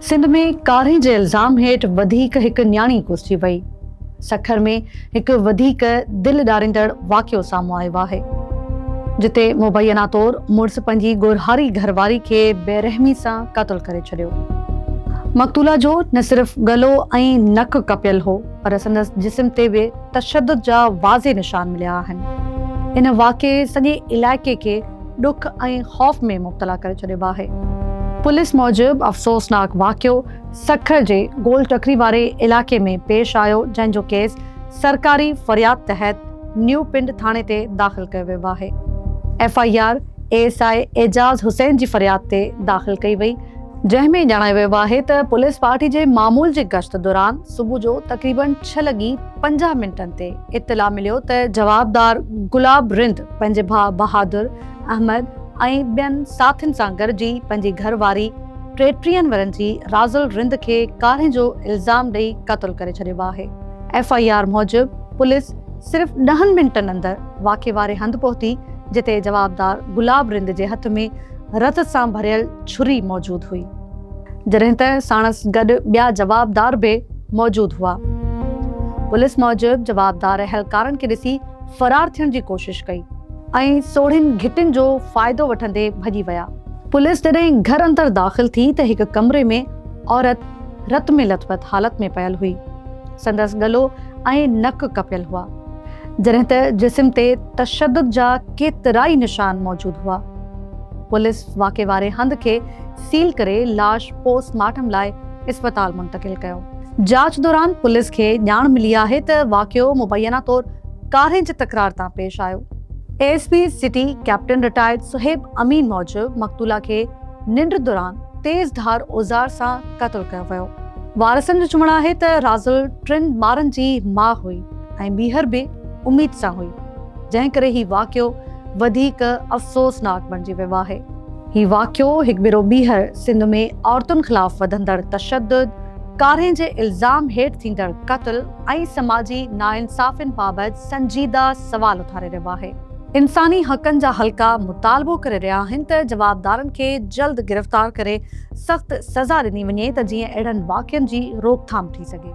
سنڌ ۾ ڪارين جي الزام هيٺ وڌيڪ هڪ نياڻي ڪسجي وئي. سکر ۾ هڪ وڌيڪ دل ڏاريندڙ واقعو سامهون آيو آهي، جتي مبينا طور مڙس پنهنجي ڳورهاري گهرواري کي بيرحمي سان قتل ڪري ڇڏيو. مقتوله جو نه صرف ڳلو ۽ نڪ ڪپيل هو پر سندس جسم تي به تشدد جا واضح نشان مليا آهن. ان واقعي سڄي علائقي کي ڏک ۽ خوف ۾ مبتلا ڪري ڇڏيو آهي. پوليس موجب افسوسناڪ واقعو سکر جي گول ٽڪري واري علائقي ۾ پيش آيو جنهن جو ڪيس سرڪاري فرياد تحت نيو پنڊ ٿاڻي تي داخل ڪيو ويو آهي. F I R A S I Ejaz Hussain جي فرياد تي داخل ڪئي وئي، جنهن ۾ ڄاڻايو ويو آهي ته پوليس پارٽي جي معمول جي گشت دوران صبح جو تقريبن ڇهه لڳي 50 منٽن تي اطلاع مليو ته جوابدار گلاب رند پنهنجي ڀاء بهادر احمد ۽ ٻين ساٿين سان گڏجي پنهنجي گهر واري ٽيٽيهن ورهين جي رازل رند کي ڪارنهن جو الزام ڏئي قتل ڪري ڇڏيو آهي. ايف I R موجب پوليس صرف ڏهن منٽن اندر واقعي واري هنڌ پهتي جتي جوابدار گلاب رند جي هٿ ۾ رت سان ڀريل ڇري موجود هئي جڏهن ته ساڻس گڏ ٻيا جوابدار به موجود هئا. پوليس موجب جوابدار اهلڪارن کي ڏسي فرار ٿيڻ جي ڪوشش ڪئي ۽ سوڙهين گهٽين جو فائدو وٺندي ڀڄي ويا. پوليس جڏهن گهر اندر داخل ٿي ته هڪ ڪمري ۾ عورت رت ۾ لٿ پٿ حالت ۾ پيل هئي. سندس ڳلو ۽ نڪ ڪپيل هئا. جڏهن ته جسم تي تشدد جا ڪيترائي نشان موجود هئا. پوليس واقعي واري هنڌ کي سيل ڪري لاش پوسٽ مارٽم لاء اسپتال منتقل ڪيو. جاچ دوران پوليس کي ڄاڻ ملي آهي ته واقعو مبينا طور ڪارين جي تڪرار تان پيش آيو. A S P city captain retired Sohaib Amin موجب مقتوله کي ننڊ دوران تيز ڌار اوزار سان قتل ڪيو ويو. وارثن جو چوڻ آهي ته رازل ٽن ٻارن جي ماء هئي ۽ ٻيهر به اميد سان هئي، جنهن ڪري هي واقعو وڌيڪ افسوسناڪ بڻجي ويو آهي. هي واقعو هڪ ڀيرو ٻيهر سنڌ ۾ عورتن خلاف وڌندڙ تشدد، ڪارنهن جي الزام هيٺ ٿيندڙ قتل ۽ سماجي ناانصافين بابت سنجيده سوال اٿاري رهيو آهي. انساني حقن جا حلقا مطالبو ڪري رهيا آهن ته جوابدارن کي جلد گرفتار ڪري سخت سزا ڏني وڃي ته جيئن اهڙن واقعن جي روڪٿام ٿي سگهي.